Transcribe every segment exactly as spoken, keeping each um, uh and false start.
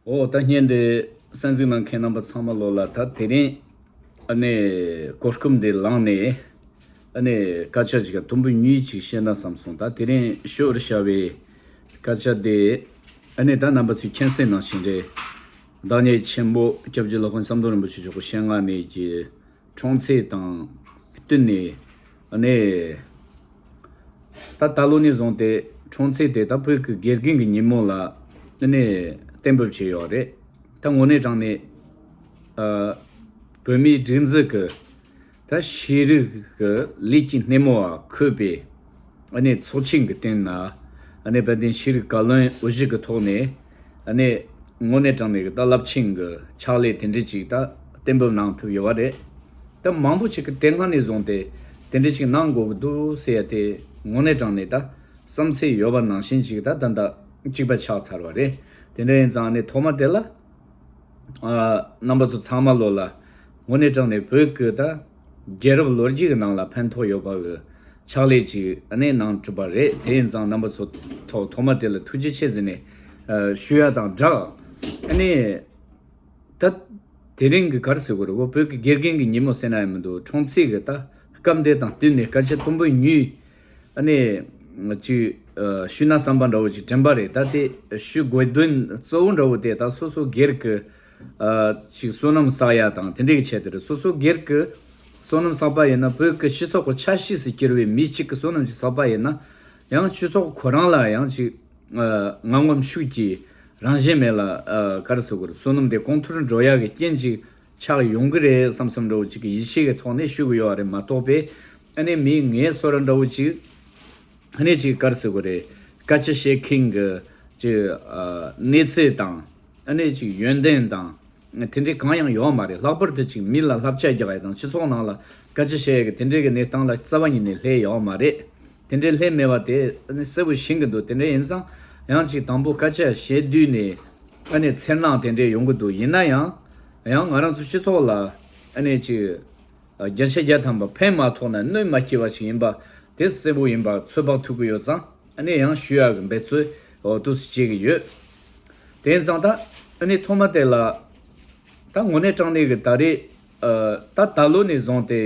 འོ་ད་བརྙན་འདི་གསན་གཟིགས་གནང་མཁན་རྣམ་པ་ཚང་མ་ལོ་ལ་ད་དེ་རིང་ཨ་ནི་གོ་སྐབས་འདི་བླངས་ནས་ཨ་ནི་སྐད་ཆ་ཅིག་དུམ་བུ་གཉིས་ཅིག་བཤད་ན་བསམ་སོང་། ད་དེ་རིང་ཤོར་བྱ་བའི་སྐད་ཆ་དེ་ཨ་ནི་ད་རྣམ་པ་ཚོས་མཁྱེན་གསལ་ནང་བཞིན་རེད། བདག་ཉིད་ཆེན་པོ་སྐྱབས་རྗེ་སློབ་དཔོན་ཟམ་གདོང་རིན་པོ་ཆེ་མཆོག་གི་ཞལ་སྔ་ནས་ཀྱི་འཁྲུངས་ཚེས་དང་བསྟུན་ནས་ཨ་ནི། ད་ད་ལོ་ནས་བཟུང་སྟེ་འཁྲུངས་ཚེས་དེ་ད་བོད་ཀྱི་དགེ་རྒན་གྱི་ཉིན་མོ་ལ་ཨ་ནི་གཏན་འབེབས་བྱས་ཡོད་རེད། ད་དངོས་གནས་དྲང་གནས་ཨ་བོད་མིའི་སྒྲིག་འཛུགས་ཀྱི་ད་ཤེས་རིག་གི་ལས་ཀྱི་སྣེ་མོ་བ་འཁོད་པའི་ཨ་ནི་ཚོགས་ཆེན་གྱི་སྟེང་ན་ཨ་ནི་དཔལ་ལྡན་ཤེས་རིག་བཀའ་བློན་དབུ་བཞུགས་ཀྱི་ཐོག་ནས་ཨ་ནི་དངོས་གནས་དྲང་གནས་ཀྱི་ད་རླབས་ཆེན་གྱི་ཕྱག་ལས་དེ་འདྲ་ཅིག་ད་གཏན་འབེབས་གནང་ཐུབ་ཡོད་པ་རེད། ད་མང་པོ་ཅིག་གིས་དེ་སྔ་ནས་བཟུང་སྟེ་དེ་འདྲ་ཅིག་གནང་དགོས་ཀྱི་འདུག་ཟེར་ཡ་དེ་དངོས་གནས་དྲང་གནས་ད་བསམ་ཚུལ་ཡོད་པ་ནང་བཞིན་ཅིག་ད་ད་ད་གཅིག་པ་ཆགས་ཚར་བ་རེད། དེ་འདྲ་ཡིན་ཙང་ནས་ཐོག་མ་དེ་ལ་ཨ་རྣམ་པ་ཚོ་ཚང་མ་ལོ་ལ་དངོས་གནས་དྲང་གནས་བོད་ཀྱི་ད་རྒྱལ་རབས་ལོ་རྒྱུས་ཀྱི་ནང་ལ་ཕན་ཐོགས་ཡོད་པ་གི་ཕྱག་ལས་ཅིག་ཨ་ནི་གནང་གྲུབ་པ་རེད། དེ་ཡིན་ཙང་རྣམ་པ་ཚོ་ཐོག་ཐོག་མ་དེ་ལ་ཐུགས་རྗེ་ཆེ་ཟེར་ནས་ཨ་ཞུ་ཡ་དང་སྦྲགས་ཨ་ནི། ད་དེ་རིང་གི་ག་རེ་ཟེར་དགོས་རེད། འོ་བོད་ཀྱི་དགེ་རྒན་གྱི་ཉིན་མོ་ཟེར་ན་ཡང་མི་འདུག་འཁྲུངས་ཚེས་ཀྱི་ད་སྐབས་འདི་དང་བསྟུན་ནས་སྐད་ཆ་དུམ་བུ་གཉིས་ཨ་ནི་ཅིག་ཨ་ཞུས་ན་བསམ་པ་འདྲ་བོ་ཅིག་དྲན་པ་རེད། ད་དེ་ཞུ་དགོས་དོན་གཙོ་བོ་འདྲ་བོ་དེ་ད་སོ་སོ་སྒེར་གྱི་ཨ་ཅིག་བསོད་ནམས་བསགས་ཡ་དང་དེ་འདྲའི་གི་ཆེད་དུ་རེད། སོ་སོ་སྒེར་གྱི་བསོད་ནམས་བསགས་པ་ཡིན་ན་བོད་ཀྱི་སྤྱི་ཚོགས་ཀྱི་ཆ་ཤས་སུ་གྱུར་བའི་མི་གཅིག་གི་བསོད་ནམས་ཅིག་བསགས་པ་ཡིན་ན་ཡང་སྤྱི་ཚོགས་ཁོ་རང་ལ་ཡང་ཅིག་ཨ་ངང་ངམ་ཤུགས་ཀྱིས་རང་བཞིན་མེད་ལ་ཨ་ག་རེ་ཟེར་དགོས་རེད། བསོད་ནམས་དེ་གོང་མཐོར་འགྲོ་ཡག་གི་རྐྱེན་ཅིག་ཆགས་ཡོང་གི་རེད་བསམ་བསམ་འདྲ་བོ་ཅིག་གི་ཡིད་ཆེས་ཀྱི་ཐོག་ནས་ཞུ་གི་ཡོད་རེད་མ་གཏོགས་པས་ཨ་ནི་མིའི་ངལ་གསོ་ར་འདྲ་བོ་ཅིག་ཨ་ནི་ཅིག་ག་རེ་ཟེར་དགོས་རེད། སྐད་ཆ་བཤད་མཁན་གྱི་ཅིག་ཨ་གནས་ཚད་དང་ཨ་ནི་ཅིག་ཡོན་ཏན་དང་། དེ་འདྲའི་གང་ཡང་ཡོད་མ་རེད། ལྷག་པར་དུ་ཅིག་མི་ལ་བསླབ་བྱ་རྒྱག་ཡ་དང་སྤྱི་ཚོགས་ནང་ལ་སྐད་ཆ་བཤད་ཡ་གི་དེ་འདྲའི་གི་གནས་སྟངས་ལ་རྩ་བ་ཉིད་ནས་སླེབས་ཡོད་མ་རེད། དེ་འདྲའི་སླེབས་མེད་པ་དེ་ཨ་ནི་གསལ་པོ་ཤེས་ཀྱི་འདུག་དེ་འདྲ་ཡིན་ཙང་ཡང་ཅིག་དང་པོ་སྐད་ཆ་བཤད་དུས་ནས་ཨ་ནི་འཚེར་སྣང་དེ་འདྲའི་ཡོང་གི་འདུག་ཡིན་ན་ཡང་ཡང་ང་རང་ཚོ་སྤྱི་ཚོགས་ལ་ཨ་ནི་ཅིག་བརྒྱ་ཆ་བརྒྱ་ཐམ་པ་ཕན་མ་ཐོགས་ན་གནོད་མ་སྐྱེལ་བ་ཞིག་ཡིན་པ་དེ་གསལ་པོ་ཡིན་པ་ཚོད་དཔག་ཐུབ་ཀྱི་ཡོད་ཙང་། ཨ་ནི་ཡང་ཞུ་ཡག་གི་འབད་རྩོལ་འོ་འདུག་སེ་བྱེད་ཀྱི་ཡོད། དེ་ཡིན་ཙང་ད་ཨ་ནི་ཐོག་མ་དེ་ལ་ད་དངོས་གནས་དྲང་གནས་ཀྱི་ད་རེས་ཨ་ད་ད་ལོ་ནས་བཟུང་སྟེ་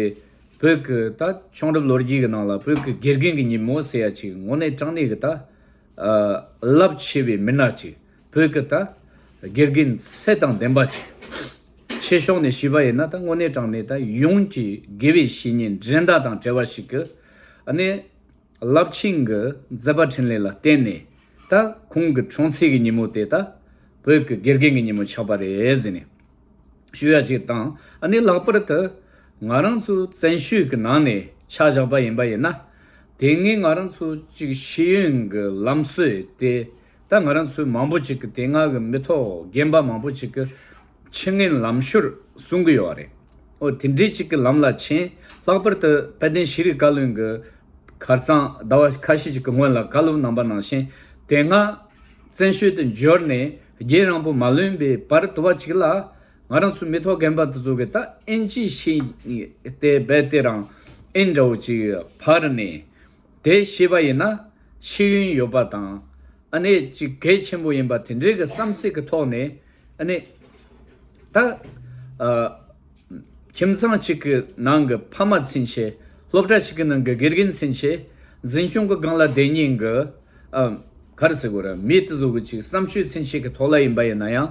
བོད་ཀྱི་ད་བྱུང་རབས་ལོ་རྒྱུས་ཀྱི་ནང་ལ་བོད་ཀྱི་དགེ་རྒན་གྱི་ཉིན་མོ་ཟེར་ཡ་ཅིག་དངོས་གནས་དྲང་གནས་ཀྱི་ད་ཨ་རླབས་ཆེ་བའི་མི་སྣ་ཅིག་བོད་ཀྱི་ད་དགེ་རྒན་ཚད་དང་ལྡན་པ་ཅིག་ཆེ་ཕྱོགས་ནས་ཞུས་པ་ཡིན་ན་ད་དངོས་གནས་དྲང་གནས་ད་ཡོངས་ཀྱི་དགེ་བའི་བཤེས་གཉེན་འགྲན་ཟླ་དང་བྲལ་བ་ཞིག་གི་ཨ་ནི། རླབས་ཆེན་གྱི་མཛད་པ་འཕྲིན་ལས་ལ་བརྟེན་ནས་ད་ཁོང་གི་འཁྲུངས་ཚེས་ཀྱི་ཉིན་མོ་དེ་ད་བོད་ཀྱི་དགེ་རྒན་གྱི་ཉིན་མོ་ཆགས་པ་རེད་ཟེར་ནས་ཞུ་ཡ་ཅིག་དང་། ཨ་ནི་ལྷག་པར་དུ་ང་རང་ཚོ་བཙན་བྱོལ་གྱི་ནང་ནས་ཆ་བཞག་པ་ཡིན་པ་ཡིན་ན། དེ་སྔའི་ང་རང་ཚོ་ཅིག་ཤེས་ཡོན་གྱི་ལམ་སྲོལ་དེ་ད་ང་རང་ཚོའི་མང་པོ་ཅིག་གི་དེ་སྔ་གི་མི་ཐོག་རྒན་པ་མང་པོ་ཅིག་གི་ཕྱི་ངན་ལམ་ཤོར་གསུང་གི་ཡོད་རེད། ཨོ་དེ་འདྲའི་ཅིག་གི་ལམ་ལ་ཕྱིན། ལྷག་པར་དུ་དཔལ་ལྡན་ཤེས་རིག་བཀའ་བློན་གྱི་ཁར་སང་ཟླ་བ་ཁ་ཤས་ཅིག་གི་སྔོན་ལ་བཀའ་སློབ་གནང་པ་ནང་བཞིན། དེ་སྔ་བཙན་བྱོལ་དུ་འབྱོར་ནས་རྒྱུན་རིང་པོ་མ་ལོན་པའི་བར་དུ་བ་ཅིག་ལ་ང་རང་ཚོ་མི་ཐོག་རྒན་པ་དེ་ཚོ་གིས་ད་ཨིན་ཇི་ཤེས་དེ་རྦད་དེ་རང་ཨིན་འདྲ་བོ་ཅིག་ཕར་ནས་དེ་ཤེས་པ་ཡིན་ན་ཤེས་ཡོན་ཡོད་པ་དང་། ཨ་ནི་ཅིག་གལ་ཆེན་པོ་ཡིན་པ་དེ་འདྲའི་གི་བསམ་ཚུལ་གི་ཐོག་ནས་ཨ་ནི་ད་ཨ་ཁྱིམ་ཚང་གཅིག་གི་ནང་གི་ཕ་མ་ཚུན་ཆད། སློབ་གྲྭ་གཅིག་གི་ནང་གི་དགེ་རྒན་ཚུན་ཆད། འཛིན་སྐྱོང་གི་སྒང་ལ་བསྡད་མཁན་གི་ཨ་ག་རེ་ཟེར་དགོས་རེད། མི་དེ་ཚོ་གི་ཅིག་བསམ་སྤྱོད་ཚུན་ཆད་གི་ཐོག་ལ་ཡིན་པ་ཡིན་ན་ཡང་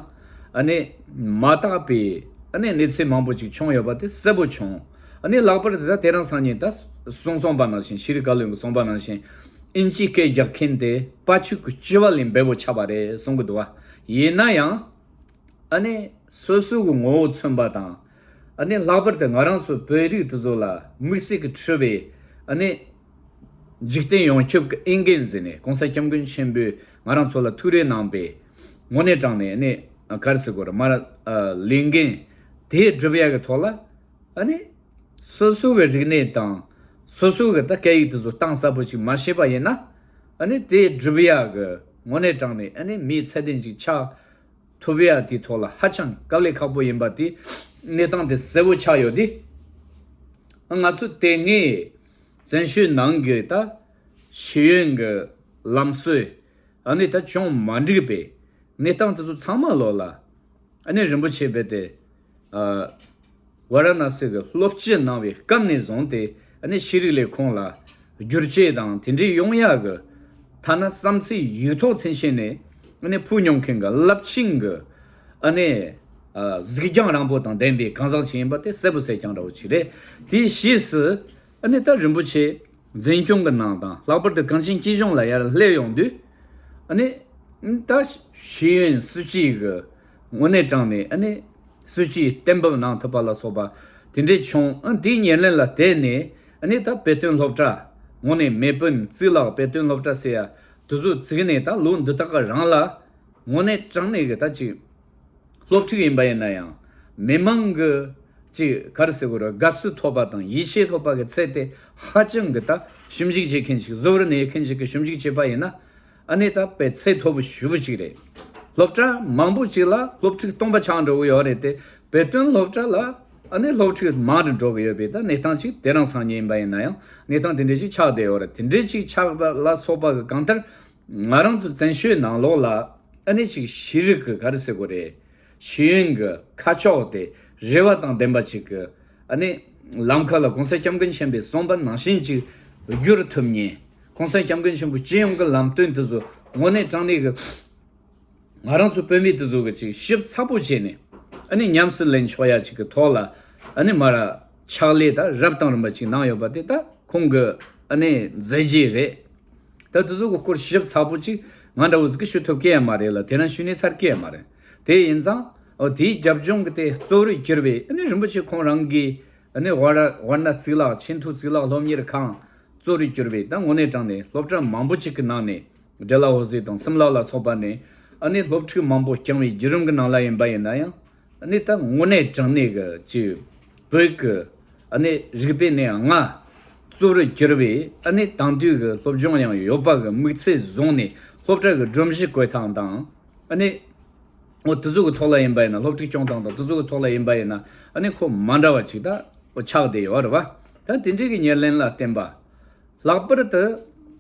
ཨ་ནི་མ་དག་པའི་ཨ་ནི་གནས་ཚུལ་མང་པོ་ཅིག་བྱུང་ཡོད་པ་དེ་གསལ་པོ་བྱུང་། ཨ་ནི་ལྷག་པར་དུ་ད་དེ་རིང་སང་ཉིན་ད་གསུང་སོང་པ་ནང་བཞིན། ཤེས་རིག་བཀའ་བློན་གྱིས་གསུངས་པ་ནང་བཞིན། ཨིན་ཇིའི་སྐད་རྒྱག་མཁན་དེ་དཔའ་ཆོས་ཀྱི་སྤྱི་བ་ལས་འབེལ་པོ་ཆགས་པ་རེད་གསུང་གི་འདུག་བ། ཡིན་ན་ཡང་ཨ་ནི་སོ་སོ་གི་ངོ་བོ་མཚོན་པ་དང་། ཨ་ནི་ལྷག་པར་དུ་ང་རང་ཚོ་བོད་རིགས་དེ་ཚོ་ལ་དམིགས་བསལ་གྱི་འཁྲི་བའི་ཨ་ནི་འཇིག་རྟེན་ཡོངས་ཁྱབ་ཀྱི་ཨེ་འགན་ཟེར་ནས་༸གོང་ས་༸སྐྱབས་མགོན་ཆེན་པོས་ང་རང་ཚོ་ལ་ཐུགས་རེ་གནང་པའི་དངོས་གནས་དྲང་གནས་ཨ་ནི་ག་རེ་ཟེར་དགོས་རེད། མར་ལས་འགན་དེ་སྒྲུབ་ཡག་གི་ཐོག་ལ། ཨ་ནི་སོ་སོ་གི་རིག་གནས་དང་སོ་སོ་གི་ད་སྐད་ཡིག་དེ་ཚོ་གཏིང་ཟབ་པོ་ཞིག་མ་ཤེས་པ་ཡིན་ན། ཨ་ནི་དེ་སྒྲུབ་ཡག་གི་དངོས་གནས་དྲང་གནས་ཨ་ནི་མི་ཚད་ལྡན་ཅིག་ཆགས་ཐུབ་ཡག་དེའི་ཐོག་ལ་ཧ་ཅང་དཀའ་ལས་ཁག་པོ་ཡིན་པ་དེ་གནས་སྟངས་དེ་གསལ་པོ་ཆགས་ཡོད་དེ། ང་ཚོ་དེ་སྔའི་བཙན་བྱོལ་ནང་གི་ད་ཤེས་ཡོན་གི་ལམ་སྲོལ། ཨ་ནི་ད་ཅུང་མ་འགྲིག་པའི་ གནས་སྟངས་དེ་ཚོ་ཚང་མ་ལོག་ལ། ཨ་ནི་རིན་པོ་ཆེ་རྦད་དེ། ཨ། ཝཱ་ར་ཎ་སི་གི་སློབ་སྤྱི་གནང་བའི་སྐབས་ནས་བཟུང་སྟེ། ཨ་ནི་ཤེས་རིག་ལས་ཁུངས་ལ་བསྒྱུར་བཅོས་དང་དེ་འདྲའི་ཡོང་ཡག་གི། ཐ་ན་བསམ་ཚུལ་ཡིག་ཐོག་ཚུན་ཆད་ནས། ཨ་ནི་ཕུལ་མྱོང་མཁན་གྱི་རླབས་ཆེན་གྱི། ཨ་ནི། ཨ། གཟིགས་རྒྱང་རིང་པོ་དང་ལྡན་པའི་གང་ཟག་ཅིག་ཡིན་པ་དེ་གསལ་པོ་གསལ་རྐྱང་འདྲ་བོ་ཅིག་རེད། དེའི་ཕྱིས་སུ། ཨ་ནི་ད་རིན་པོ་ཆེ་འཛིན་སྐྱོང་གི་ནང་དང་། ལྷག་པར་དུ་གངས་ཅན་སྐྱིད་གཤོངས་ལ་ཡར་སླེབས་ཡོང་དུས། ཨ་ནི་ད་ཤེས་ཡོན་སྲིད་ཇུས་ཀྱི་དངོས་གནས་དྲང་ནས། ཨ་ནི་སྲིད་ཇུས་གཏན་འབེབས་གནང་ཐུབ་པ་ལ་སོགས་པ་དེ་འདྲའི་བྱུང་། ཨ། དེའི་ཉེར་ལེན་ལ་བརྟེན་ནས། ཨ་ནི་ད་བོད་དོན་སློབ་གྲྭ་དངོས་གནས་མེས་དཔོན་གཙུག་ལག་བོད་དོན་སློབ་གྲྭ་ཟེར་ཡ་དེ་ཚོ་བཙུགས་ནས། ད་ལོ་འདི་དག་གི་རིང་ལ་དངོས་གནས་དྲང་གནས་ཀྱི་ད་ཅིག་སློབ་ཕྲུག་ཡིན་པ་ཡིན་ན་ཡང་། མི་མང་གི་ཅིག་ག་རེ་ཟེར་དགོས་རེད། དགའ་བསུ་ཐོབ་པ་དང་ཡིད་ཆེས་ཐོབ་པ་གི་ཚད་དེ་ཧ་ཅང་གི་ད་ཞིབ་འཇུག་བྱེད་མཁན་ཞིག་བཟོ་བར་གནས་མཁན་ཞིག་གི་ཞིབ་འཇུག་བྱས་པ་ཡིན་ན། ཨ་ནི་ད་དཔེ་ཚད་མཐོ་པོ་ཞེ་པོ་ཅིག་རེད། སློབ་གྲྭ་མང་པོ་ཅིག་ལ་སློབ་ཕྲུག་སྟོང་པ་ཆགས་འགྲོ་གི་ཡོད་རེད་དེ། བོད་དོན་སློབ་གྲྭ་ལ་ཨ་ནི་སློབ་ཕྲུག་མང་དུ་འགྲོ་གི་ཡོད་པའི་ད་གནས་སྟངས་ཅིག་དེ་རིང་སང་ཉིན་ཡིན་པ་ཡིན་ན་ཡང་། གནས་སྟངས་དེ་འདྲ་ཞིག་ཆགས་བསྡད་ཡོད་རེད། དེ་འདྲ་ཅིག་ཆགས་པ་ལ་སོགས་པ་གི་གང་ལྟར། ང་རང་ཚོ་བཙན་བྱོལ་ནང་ལོགས་ལ་ཨ་ནི་ཅིག་ཤེས་རིག་གི་ག་རེ་ཟེར་དགོས་རེད། ཤེས་ཡོན་གྱི་ཁ་ཕྱོགས་དེ་རེ་བ་དང་ལྡན་པ་ཅིག་གི། ཨ་ནི་ལམ་ཁ་ལ་༸གོང་ས་༸སྐྱབས་མགོན་ཆེན་པོས་གསུངས་པ་ནང་བཞིན་ཅིག་བསྒྱུར་ཐུབ་མཁན།༸གོང་ས་༸སྐྱབས་མགོན་ཆེན་པོ་སྤྱི་ཡོངས་ཀྱི་ལམ་སྟོན་དེ་ཚོ་དངོས་གནས་དྲང་གནས་ཀྱི་ང་རང་ཚོ་བོད་མི་དེ་ཚོ་གི་ཅིག་ཞིབ་ཚགས་པོ་བྱས་ནས། ཨ་ནི་ཉམས་སུ་ལེན་ཆོག་ཡ་ཅིག་གི་ཐོག་ལ། ཨ་ནི་མར་ཕྱག་ལས་ད་རབ་དང་རིམ་པ་ཅིག་གནང་ཡོད་པ་དེ་ད་ཁོང་གི་ཨ་ནི་མཛད་རྗེས་རེད། ད་དེ་ཚོ་གི་སྐོར་ཞིབ་ཚགས་པོ་ཅིག་ང་འདྲ་བོ་ཟིག་གིས་ཞུ་ཐུབ་ཀྱི་ཡང་མ་རེད་ལ། དེ་རིང་ཞུས་ནས་ཚར་གྱི་ཡང་མ་རེད། དེ་ཡིན་ཙང་། འོ། དེའི་རྒྱབ་ལྗོངས་ཀྱི་དེ་གཙོ་བོར་གྱུར་པའི། ཨ་ནི་རིན་པོ་ཆེ་ཁོང་རང་གིས། ཨ་ནི་ཝཱ་ར་ཝཱ་ར་ཎ་གཙུག་ལག་ཆེས་མཐོའི་གཙུག་ལག་སློབ་གཉེར་ཁང་གཙོ་བོར་གྱུར་པའི་ད་དངོས་གནས་དྲང་གནས་སློབ་གྲྭ་མང་པོ་ཅིག་གི་ནང་ནས། འབྲི་ལྷ་འོད་ཟེར་དང་སིམ་ལ་ལ་སོགས་པ་ནས། ཨ་ནི་སློབ་ཕྲུག་མང་པོ་བསྐྱངས་པའི་བརྒྱུད་རིམ་གྱི་ནང་ལ་ཡིན་པ་ཡིན་ན་ཡང་། ཨ་ནི་ད་དངོས་གནས་དྲང་གནས་ཀྱི་ཅིག་བོད་ཀྱི། ཨ་ནི་རིག་པའི་གནས་ལྔ་གཙོ་བོར་གྱུར་པའི། ཨ་ནི་དེང་དུས་ཀྱི་སློབ་སྦྱོང་ཡང་ཡོད་པ་གི་དམིགས་ཚད་བཟུང་ནས་སློབ་གྲྭ་གི་སྒྲོམ་གཞི་བཀོད་སྟངས་དང་། ཨ་ནི། འོ། དེ་ཚོ་གི་ཐོག་ལ་ཡིན་པ་ཡིན་ན། སློབ་ཕྲུག་སྐྱོང་སྟངས་དང་དེ་ཚོ་གི་ཐོག་ལ་ཡིན་པ་ཡིན་ན། ཨ་ནི་ཁོ་མ་འདྲ་བ་ཅིག་ད། འོ། ཆགས་བསྡད་ཡོད་རེད་བ། ད་དེ་འདྲའི་གི་ཉེར་ལེན་ལ་བརྟེན་པ། ལྷག་པར་དུ་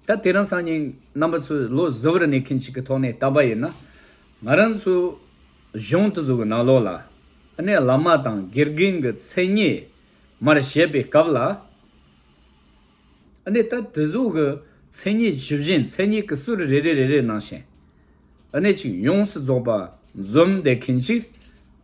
ད་དེ་རིང་སང་ཉིན་རྣམ་པ་ཚོས་ལོ་གཟུ་བོར་གནས་མཁན་ཅིག་གི་ཐོག་ནས་བལྟས་པ་ཡིན་ན། ང་རང་ཚོ་གཞུང་དེ་ཚོ་གི་ནང་ལོགས་ལ། ཨ་ནི་བླ་མ་དང་དགེ་རྒན་གྱི་མཚན་ཉིད་མར་བཤད་པའི་སྐབས་ལ། ཨ་ནི་ད་དེ་ཚོ་གི་མཚན་ཉིད་ཇི་བཞིན། མཚན་ཉིད་ཀྱི་ཟུར་རེ་རེ་རེ་རེ་ནང་བཞིན། ཨ་ནི་ཅིག་ཡོངས་སུ་རྫོགས་པ་འཛོམས་བསྡད་མཁན་ཅིག་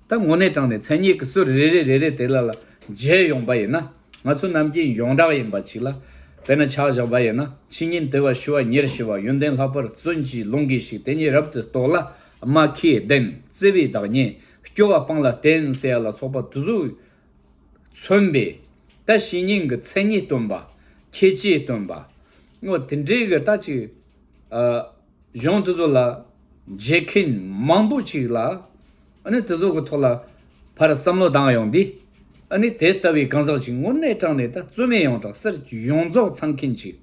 ད་དངོས་གནས་དྲང་གནས་མཚན་ཉིད་ཀྱི་ཟུར་རེ་རེ་རེ་རེ་དེ་ལ་ལ་མཇལ་ཡོང་པ་ཡིན་ན། ང་ཚོ་ནམ་རྒྱུན་ཡོངས་གྲགས་ཡིན་པ་ཅིག་ལ། དཔེར་ན་ཆ་བཞག་པ་ཡིན་ན། ཕྱི་ཉིན་དུ་བ་ཞུ་བ་ཉེར་ཞི་བ། ཡོན་ཏན་ལྷག་པར་བརྩོན་གྱིས་ལོངས་དགོས་ཤིག་དེ་ཉིད་རབ་ཏུ་རྟོགས་ལ་སྨྲ་མཁས་ལྡན། བརྩེ་བའི་བདག་ཉིད་སྐྱོ་བ་སྤངས་ལ་བསྟེན་ཟེར་ཡ་ལ་སོགས་པ་དེ་ཚོ་མཚོན་པའི་ད་བཤེས་གཉེན་གྱི་མཚན་ཉིད་སྟོན་པ། ཁྱད་ཆོས་སྟོན་པ། འོ། དེ་འདྲའི་གི་ད་ཅིག་ཨ། གཞུང་དེ་ཚོ་ལ་མཇལ་མཁན་མང་པོ་ཅིག་ལ། ཨ་ནི་དེ་ཚོ་གི་ཐོག་ལ་ཕར་བསམ་བློ་བཏང་ཡོང་དུས། ཨ་ནི་དེ་ལྟ་བུའི་གང་ཟག་ཅིག་དངོས་གནས་དྲང་གནས་ད་རྩོད་མེད་ཡོངས་གྲགས་ཟེར། ཡོངས་རྫོགས་ཚང་མཁན་ཅིག་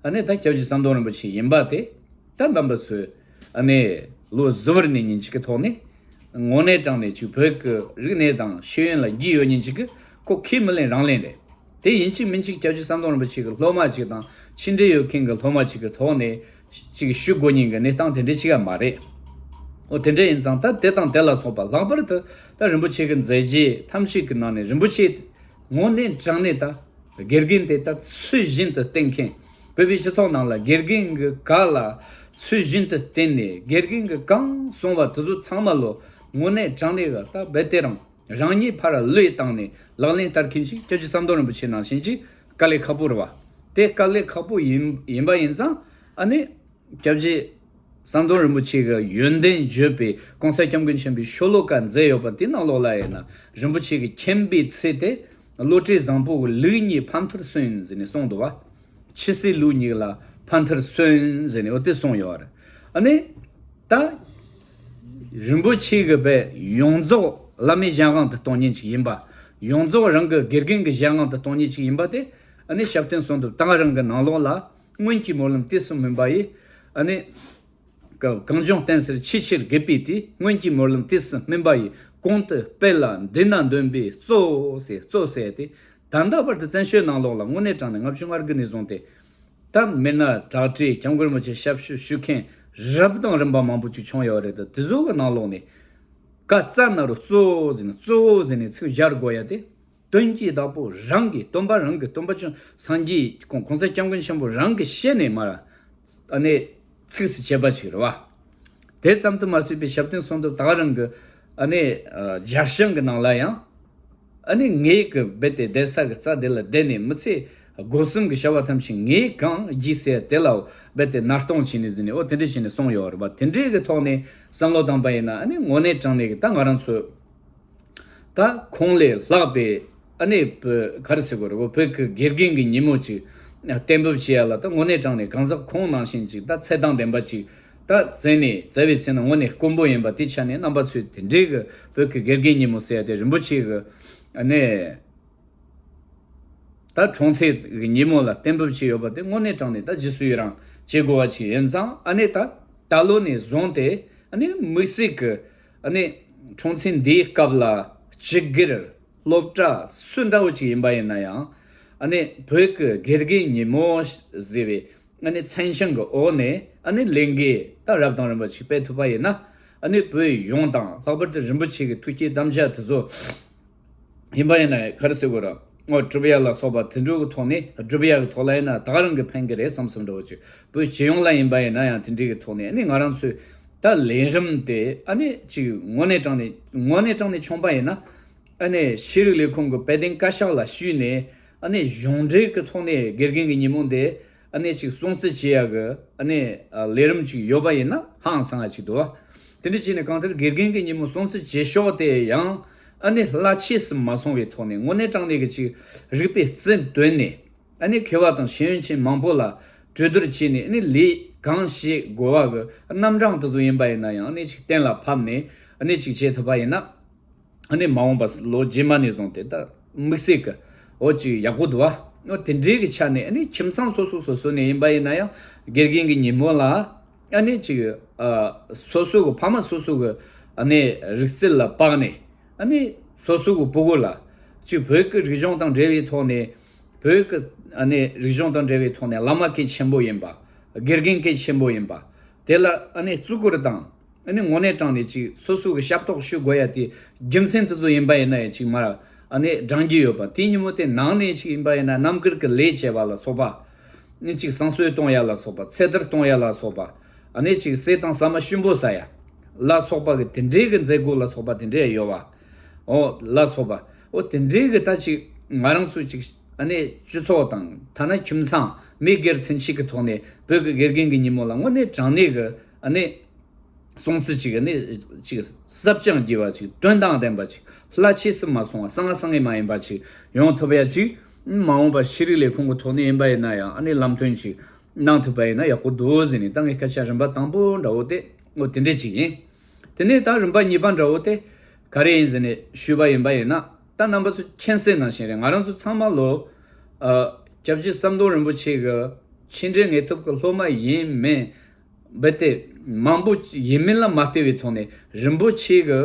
ཨ་ནི་ད་སྐྱབས་རྗེ་ཟམ་གདོང་རིན་པོ་ཆེ་ཡིན་པ་དེ། ད་རྣམ་པ་ཚོས་ཨ་ནི་ལོ་གཟུ་བོར་གནས་མཁན་ཅིག་གི་ཐོག་ནས། དངོས་གནས་དྲང་གནས་ཅིག་བོད་ཀྱི་རིག་གནས་དང་ཤེས་ཡོན་ལ་རྒྱུས་ཡོད་མཁན་ཅིག་གིས་ཁོ་ཁས་མི་ལེན་རང་ལེན་རེད། དེ་ཡིན་གཅིག་མིན་གཅིག་སྐྱབས་རྗེ་ཟམ་གདོང་རིན་པོ་ཆེ་གི་སློབ་མ་ཅིག་དང་ཕྱི་འབྲེལ་ཡོད་མཁན་གྱི་སློབ་མ་ཅིག་གི་ཐོག་ནས་ཅིག་ཞུ་དགོས་མཁན་གྱི་གནས་སྟངས་དེ་འདྲ་ཅིག་ཡང་མ་རེད། འོ། དེ་འདྲ་ཡིན་ཙང་ད་དེ་དང་དེ་ལ་སོགས་པ། ལྷག་པར་དུ་ད་རིན་པོ་ཆེ་གི་མཛད་རྗེས་ཐམས་ཅད་ཀྱི་ནང་ནས་རིན་པོ་ཆེ་དངོས་གནས་དྲང་གནས་ད། དགེ་རྒན་དེ་ད་ཚུལ་བཞིན་དུ་བསྟེན་མཁན། བོད་པའི་སྤྱི་ཚོགས་ནང་ལ་དགེ་རྒན་གྱི་བཀའ་ལ་ཚུལ་བཞིན་དུ་བསྟེན་ནས། དགེ་རྒན་གྱིས་གང་གསུངས་པ་དེ་ཚོ་ཚང་མ་ལོ་དངོས་གནས་དྲང་གནས་ཀྱི་ད་རྦད་དེ་རང་རང་ཉིད་ཕར་བློས་བཏང་ནས་ལག་ལེན་བསྟར་མཁན་ཞིག་སྐྱབས་རྗེ་ཟམ་གདོང་རིན་པོ་ཆེ་ནང་བཞིན་ཅིག་དཀའ་ལས་ཁག་པོ་རེད་བ། དེ་དཀའ་ལས་ཁག་པོ་ཡིན་ཡིན་པ་ཡིན་ཙང་། ཨ་ནི། སྐྱབས་རྗེ་ཟམ་གདོང་རིན་པོ་ཆེ་གི་ཡོན་ཏན་བརྗོད་པའི་༸གོང་ས་༸སྐྱབས་མགོན་ཆེན་པོའི་ཤོ་ལོ་ཀ་མཛད་ཡོད་པ་དེ་ནང་ལོགས་ལ་ཡིན་ན། རིན་པོ་ཆེ་གི་མཁྱེན་པའི་ཚུལ་དེ། བློ་གྲོས་བཟང་པོ་གི་ལུགས་གཉིས་ཕ་མཐར་སོན་ཟེར་ནས་གསུངས་འདུག་བ། ཕྱི་སའི་ལུགས་གཉིས་ལ་ཕ་མཐར་སོན་ཟེར་ནས་འོ་དེ་གསུངས་ཡོད་རེད། ཨ་ནི། ད་རིན་པོ་ཆེ་གི་བས་ཡོངས་རྫོགས་བླ་མའི་གཞན་དབང་དུ་གཏོང་མཁན་ཅིག་ཡིན་པ། ཡོངས་རྫོགས་རང་གི་དགེ་རྒན་གྱི་གཞན་དབང་དུ་གཏོང་མཁན་ཅིག་ཡིན་པ་དེ། ཨ་ནི་ཞབས་བརྟན་གསུང་ཐུབ་ད་ག་རང་གི་ནང་ལོགས་ལ། སྔོན་གྱི་སྨོན་ལམ་དུས་སུ་སྨིན་པ་ཡིས། ཨ་ནི། ག- གངས་ལྗོངས་བསྟན་འཛིན་ཆེས་ཆེར་དགྱེས་པའི་དུས། སྔོན་གྱི་སྨོན་ལམ་དུས་སུ་སྨིན་པ་ཡིས། གོང་དུ་སྤེལ་ལ་འདི་ན་འདོན་པའི་གཙོ་ཟེར། གཙོ་ཟེར་ཏེ། ད་ལྟ་བར་དུ་བཙན་བྱོལ་ནང་ལོགས་ལ་དངོས་གནས་དྲང་གནས་ལྔ་བཅུ་ང་དགུ་ནས་བཟུང་སྟེ། ད་མི་སྣ་གྲགས་ཅན་སྐྱབས་མགོན་རིན་པོ་ཆེ་ཞབས་ཞུ་ཞུ་མཁན་ རབ་དང་རིམ་པ་མང་པོ་ཅིག་བྱུང་ཡོད་རེད། ད་དེ་ཚོ་གི་ནང་ལོགས་ནས་ཀ་ཙ་ན་རོ་གཙོ་བོ་ཟེར་ན་གཙོ་བོ་ཟེར་ནས་ཚིག་སྦྱར་དགོས་ཡ་དེ། དོན་གྱི་བདག་པོ་རང་གི་སྟོན་པ་རང་གི་སྟོན་པ་ཆུང་སངས་རྒྱས་གོང་གོང་ས་སྐྱབས་མགོན་ཆེན་པོ་རང་གི་ཞལ་ནས་མར་ཨ་ནི་ཚིགས་སུ་བཅད་པ་ཞིག་རེད་བ། དེ་ཙམ་དུ་མ་ཟད་པའི་ཞབས་བརྟན་གསོལ་འདེབས་ད་ག་རང་གི་ཨ་ནི་ཨ་སྦྱར་བྱང་གི་ནང་ལ་ཡང་ཨ་ནི་ངེད་ཀྱི་རྦད་དེ་བསྡད་ས་གི་རྩ་དེ་ལ་བསྡད་ནས་མི་ཚེ་སྒོ་གསུམ་གྱི་བྱ་བ་ཐམས་ཅད་ངས་གང་བགྱིས་ཟེར་དེ་ལ་རྦད་དེ་མནར་གཏོང་བྱས་ནས་ཟིན་ནས་ཨོ་དེ་འདྲ་བྱས་ནས་སོང་ཡོད་རེད་པ། དེ་འདྲའི་གི་ཐོག་ནས་བསམ་བློ་བཏང་པ་ཡིན་ན་ཨ་ནི་དངོས་གནས་དྲང་གནས་གི་ད་ང་རང་ཚོ་ད་ཁོང་ལས་ལྷག་པའི་ཨ་ནི་བོད་ག་རེ་ཟེར་དགོས་རེད་གོ། བོད་ཀྱི་དགེ་རྒན་གྱི་ཉིན་མོ་ཅིག་གཏན་འབེབས་བྱེད་ཡ་ལ་ད་དངོས་གནས་དྲང་གནས་གང་ཟག་ཁོང་ནང་བཞིན་ཅིག་ད་ཚད་དང་ལྡན་པ་ཅིག་ད་བཙལ་ནས་བཙལ་བའི་ཚེ་ན་དངོས་གནས་དཀོན་པོ་ཡིན་པ་དེ་ཆ་ནས་རྣམ་པ་ཚོས་དེ་འདྲའི་གི་བོད་ཀྱི་དགེ་རྒན་ཉིན་མོ་ཟེར་ཡ་དེ་རིན་པོ་ཆེ་གི་ཨ་ནི་ད་འཁྲུངས་ཚེས་ཀྱི་ཉིན་མོ་ལ་གཏན་འབེབས་བྱས་ཡོད་པ་དེ་དངོས་གནས་དྲང་གནས་ད་རྗེས་སུ་ཡི་རང་བྱེད་དགོས་པ་ཅིག་ཡིན་ཙང་། ཨ་ནི་ད་ད་ལོ་ནས་བཟུང་སྟེ་ཨ་ནི་དམིགས་བསལ་གྱི་ཨ་ནི་འཁྲུངས་ཚེས་འདིའི་སྐབས་ལ་སྤྱི་སྒེར་སློབ་གྲྭ་སུ་འདྲ་བོ་ཅིག་ཡིན་པ་ཡིན་ན་ཡང་ཨ་ནི་བོད་ཀྱི་དགེ་རྒན་ཉིན་མོ་ཟེར་བའི་ཨ་ནི་མཚན་བྱང་གི་འོག་ནས་ཨ་ནི་ལས་འགུལ་ད་རབ་དང་རིམ་པ་ཅིག་སྤེལ་ཐུབ་པ་ཡིན་ན། ཨ་ནི་བོད་ཡོངས་དང་ལྷག་པར་དུ་རིན་པོ་ཆེ་གི་ཐུགས་བསྐྱེད་དམ་བཅའ་དེ་ཚོ་ཡིན་པ་ཡིན་ན་ག་རེ་ཟེར་དགོས་ར། ཨོ་སྒྲུབ་ཡ་ལ་སོགས་པ་དེ་འདྲ་གི་ཐོག་ནས་སྒྲུབ་ཡ་གི་ཐོག་ལ་ཡིན་ན་ད་ག་རང་གི་ཕན་གི་རེད་བསམ་བསམ་འདྲ་བོ་ཅིག་བོད་སྤྱི་ཡོངས་ལ་ཡིན་པ་ཡིན་ན་ཡང་དེ་འདྲའི་གི་ཐོག་ནས་ཨ་ནི་ང་རང་ཚོས་ད་ལས་རིམ་དེ་ཨ་ནི་ཅིག་དངོས་གནས་དྲང་གནས་དངོས་གནས་དྲང་གནས་བྱུང་པ་ཡིན་ན། ཨ་ནི་ཤེས་རིག་ལས་ཁུངས་ཀྱི་དཔལ་ལྡན་བཀའ་ཤག་ལ་ཞུས་ནས་ཨ་ནི་གཞུང་འབྲེལ་གྱི་ཐོག་ནས་དགེ་རྒན་གྱི་ཉིན་མོ་འདི་ཨ་ནི་ཅིག་སྲུང་བརྩི་བྱེད་ཡ་གི་ཨ་ནི་ལས་རིམ་ཅིག་ཡོད་པ་ཡིན་ན་ཧང་སང་ཡ་ཅིག་འདུག་བ། དེ་འདྲ་བྱས་ནས་གང་ལྟར་དགེ་རྒན་གྱི་ཉིན་མོ་སྲུང་བརྩི་བྱེད་ཕྱོགས་དེ་ཡང་ཨ་ནི་རླབས་ཆེ་སུ་མ་སོང་བའི་ཐོག་ནས་དངོས་གནས་དྲང་གནས་ཀྱི་ཅིག་རིག་པའི་རྩལ་བཏོན་ནས། ཨ་ནི་མཁས་པ་དང་ཤེས་ཡོན་ཅན་མང་པོ་ལ་གྲོས་བསྡུར་བྱས་ནས་ཨ་ནི་ལས་གང་བྱེད་དགོས་པ་གི་རྣམ་གྲངས་དེ་ཚོ་ཡིན་པ་ཡིན་ན་ཡང་ཨ་ནི་ཅིག་གཏན་ལ་ཕབ་ནས་ཨ་ནི་ཅིག་བྱེད་ཐུབ་པ་ཡིན་ན། ཨ་ནི་མ་འོངས་པ་ལོ་རྗེས་མ་ནས་བཟུང་སྟེ་ད་དམིགས་བསལ་གི་འོ་ཅིག་ཡག་པོ་འདུག་བ། འོ་དེ་འདྲའི་གི་ཆ་ནས་ཨ་ནི་ཁྱིམ་ཚང་སོ་སོ་སོ་སོ་ནས་ཡིན་པ་ཡིན་ན་ཡང་དགེ་རྒན་གི་ཉིན་མོ་ལ་ཨ་ནི་ཅིག་ཨ་སོ་སོ་གི་ཕ་མ་སོ་སོ་གི་ཨ་ནི་རིག་རྩལ་ལ་དཔག་ནས་ཨ་ནི་སོ་སོ་གི་སྤུ་གུ་ལ་ཅིག་བོད་ཀྱི་རིག་གཞུང་དང་འབྲེལ་བའི་ཐོག་ནས། བོད་ཀྱི་ཨ་ནི་རིག་གཞུང་དང་འབྲེལ་བའི་ཐོག་ནས་བླ་མ་གལ་ཆེན་པོ་ཡིན་པ། དགེ་རྒན་གལ་ཆེན་པོ་ཡིན་པ། དེ་ལ་ཨ་ནི་བརྩི་བཀུར་དང་ཨ་ནི་དངོས་གནས་དྲང་གནས་ཅིག་སོ་སོ་གི་ཞབས་ཏོག་ཞུ་དགོས་ཡ་དེ་རྒྱུ་མཚན་དེ་ཚོ་ཡིན་པ་ཡིན་ན་ཡང་ཅིག་མར་ཨ་ནི་བགྲང་རྒྱུ་ཡོད་པ། དེ་ཉིན་མོ་དེ་ནང་ནས་ཅིག་ཡིན་པ་ཡིན་ན་རྣམ་དཀར་གྱི་ལས་བྱེད་པ་ལ་སོགས་པ། ཨ་ནི་ཅིག་བསང་གསོལ་གཏོང་ཡ་ལ་སོགས་པ། ཚེ་ཐར་གཏོང་ཡ་ལ་སོགས་པ། ཨ་ནི་ཅིག་གསེར་དང་ཟ་མ་ཞིམ་པོ་ཟ་ཡ་ལ་སོགས་པ་གི་དེ་འདྲའི་གི་མཛད་སྒོ་ལ་སོགས་པ་དེ་འདྲའི་ཡོད་པ། འོ་ལ་སོགས་པ། འོ་དེ་འདྲའི་གི་ད་ཅིག་ང་རང་ཚོ་ཅིག་ཨ་ནི་སྤྱི་ཚོགས་དང་ཐ་ན་ཁྱིམ་ཚང་མི་སྒེར་ཚུན་ཆད་ཀྱི་ཐོག་ནས་བོད་ཀྱི་དགེ་རྒན་གྱི་ཉིན་མོ་ལ་དངོས་གནས་དྲང་གནས་གི་ཨ་ནི་སྲུང་བརྩི་ཅིག་ཨ་ནི་ཅིག་ཟབ་ཅིང་རྒྱས་པ་ཅིག་དོན་དང་ལྡན་པ་ཅིག་རླབས་ཆེ་སུ་མ་སོང་བ་གསང་བ་གསང་ངེ་མ་ཡིན་པ་ཅིག་ཡོང་ཐུབ་ཡ་ཅིག་མ་འོངས་པ་ཤེས་རིག་ལས་ཁུངས་ཀྱི་ཐོག་ནས་ཡིན་པ་ཡིན་ན་ཡང་ཨ་ནི་ལམ་སྟོན་ཅིག་གནང་ཐུབ་པ་ཡིན་ན་ཡག་པོ་འདུག་ཟེར་ནས་ད་ངའི་སྐད་ཆ་རིམ་པ་དང་པོ་འདྲ་བོ་དེ་འོ་དེ་འདྲས་ཅིག་ཡིན། དེ་ནས་ད་རིམ་པ་གཉིས་པ་འདྲ་བོ་དེ་ག་རེ་ཡིན་ཟེར་ནས་ཞུས་པ་ཡིན་པ་ཡིན་ན། ད་རྣམ་པ་ཚོ་མཁྱེན་གསལ་ནང་བཞིན་རེད། ང་རང་ཚོ་ཚང་མ་ལོ་ཨ་སྐྱབས་རྗེ་ཟམ་གདོང་རིན་པོ་ཆེ་གི་ཕྱི་འབྲེལ་ངལ་དུབ་ཀྱི་སློབ་མ་ཡིན་མིན་རྦད་དེ་མང་པོ་ཡིན་མིན་ལ་མ་ལྟོས་པའི་ཐོག་ནས་རིན་པོ་ཆེ་གི་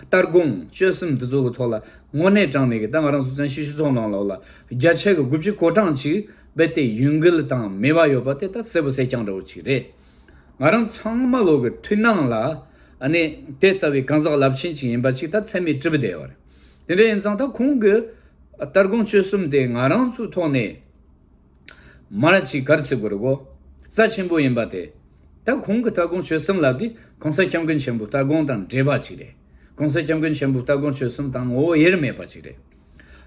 ལྟ་དགོངས་སྤྱོད་གསུམ་འདི་ཚོ་གི་ཐོག་ལ་དངོས་གནས་དྲང་གནས་ཀྱི་ད་ང་རང་ཚོ་བཙན་བྱོལ་སྤྱི་ཚོགས་ནང་ལོགས་ལ་བརྒྱ་ཆ་གི་དགུ་བཅུ་གོ་གྲངས་ཅིག་རྦད་དེ་ཡོད་འགུལ་དང་མེད་པ་ཡོད་པ་དེ་ད་གསལ་པོ་གསལ་རྐྱང་འདྲ་བོ་ཅིག་རེད། ང་རང་ཚང་མ་ལོ་གི་མཐུན་སྣང་ལ་ཨ་ནི་དེ་ལྟ་བུའི་གང་ཟག་རླབས་ཆེན་ཅིག་ཡིན་པ་ཅིག་ད་ཚད་མེད་གྲུབ་བསྡད་ཡོད་རེད། དེ་འདྲ་ཡིན་ཙང་ད་ཁོང་གི་ལྟ་དགོངས་སྤྱོད་གསུམ་དེ་ང་རང་ཚོའི་ཐོག་ནས་མར་ཅིག་ག་རེ་ཟེར་དགོས་རེད་གོ། རྩ་ཆེན་པོ་ཡིན་པ་དེ། ད་ཁོང་གི་ལྟ་དགོངས་སྤྱོད་གསུམ་ལབ་དུས་གོང་ས་སྐྱབས་མགོན་ཆེན་པོའི་ལྟ་དགོངས་དང་འབྲེལ་བ་ཅིག་རེད། གོང་ས་སྐྱབས་མགོན་ཆེན་པོའི་ལྟ་དགོངས་སྤྱོད་གསུམ་དང་ངོ་བོ་དབྱེར་མེད་པ་ཅིག་རེད།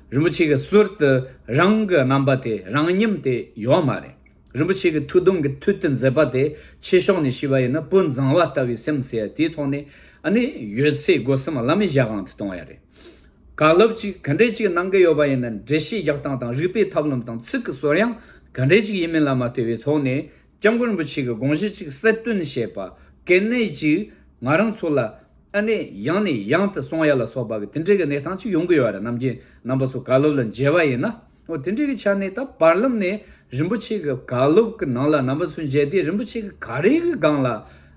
རིན་པོ་ཆེ་གི་ཟུར་དུ་རང་གི་རྣམ་པ་དེ་རང་མཉམ་དེ་ཡོད་མ་རེད། རིན་པོ་ཆེ་གི་ཐུགས་དུང་གི་མཐུ་དེ་མཛད་པ་དེ་ཆེ་ཕྱོགས་ནས་ཞུས་པ་ཡིན་ན་བུ་མཛངས་བ་ལྟ་བུའི་སེམས་ཟེར་ཡ་དེའི་ཐོག་ནས་ཨ་ནི་ཡོད་ཚད་སྒོ་གསུམ་བླ་མེད་ཞག་གང་དུ་གཏོང་བ་རེད། བཀའ་སློབ་ཅིག་ག་འདྲས་ཅིག་གནང་གི་ཡོད་པ་ཡིན་ན་འགྲེལ་བཤད་རྒྱག་སྟངས་དང་རིགས་པའི་ཐབས་ལམ་དང་ཚིག་གི་གསོར་དབྱངས་ག་འདྲས་ཅིག་ཡིན་མིན་ལ་མ་ལྟོས་པའི་ཐོག་ནས་སྐྱབས་མགོན་རིན་པོ་ཆེ་གི་དགོངས་གཞི་ཅིག་གསལ་སྟོན་བྱེད་པ་གལ་གནད་ཅིག་ང་རང་ཚོ་ལ་ཨ་ནི་ཡང་ནས་ཡང་དུ་གསུང་ཡ་ལ་སོགས་པ་གི་དེ་འདྲའི་གི་གནས་སྟངས་ཅིག་ཡོང་གི་ཡོད་རེད། ནམ་རྒྱུན་རྣམ་པ་ཚོ་བཀའ་སློབ་ལ་མཇལ་བ་ཡིན་ན། འོ་དེ་འདྲའི་གི་ཆ་ནས་ད་བར་ལམ་ནས་རིན་པོ་ཆེ་གི་བཀའ་སློབ་གི་ནང་ལ་རྣམ་པ་ཚོ་མཇལ་དུས་རིན་པོ་ཆེ་གི་ག་རེ་གི་སྒང་ལ་